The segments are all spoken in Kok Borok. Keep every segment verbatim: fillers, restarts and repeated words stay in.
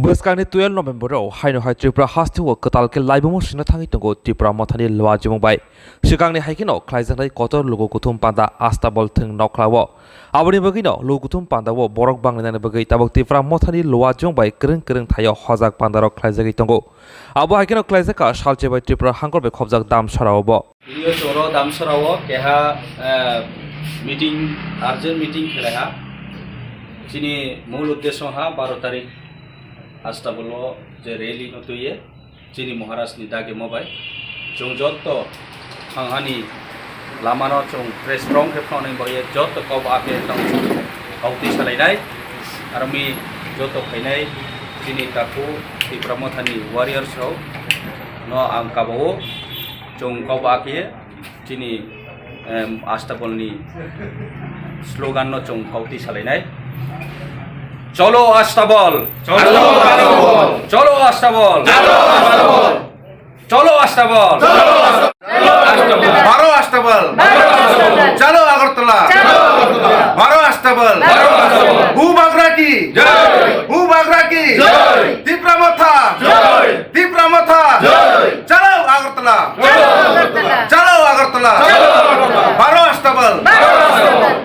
Bwskangni twelve November o haino hai Tripura hasteo kwtal khe laibumo singna thangwi tongo Tipra Mothani Luajimung bai. Swkangni hai kheno khlaijaknai kotor luku kuthum panda Astabol thwng nokhlao. Aboni bagwino luku kuthum pandao borok banglainani bagwi tabuk Tipra Mothani Luajimung bai kwrwng kwrwng thaio hojak pandarok khlaijagwi tongo. Abo hai kheno khlaijak kha salchi bai Tripura hangkor bai khopjak Damsarao bo. Tini o choro Damsarao keha, eh, meeting, urgent meeting khelai ha. Chini mul uddesho ha baro tarik Astabolo je rally no tuye chini Maharaj ni dagi mobai. Chwng jotto thanghani lamano chwng press strong khe phano bagwi jotto kok ake tong kauti salainai. Armi jotto phainai chini taku Tipra Mothani warriors rok no ang kabao chwng kok ake. Chini, em, Astabolni slogan no chwng kauti salainai. Cholo Astabol! Cholo Astabol! Cholo Astabol! Cholo Astabol! Baro Astabol! Chalo Agartala! Baro Astabol! Bubagra ki! Bubagra ki! Tipra Motha! Tipra Motha! Chalo Agartala! Chalo Agartala! Baro Astabol!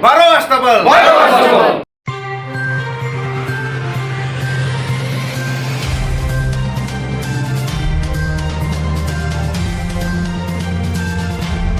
Baro Astabol!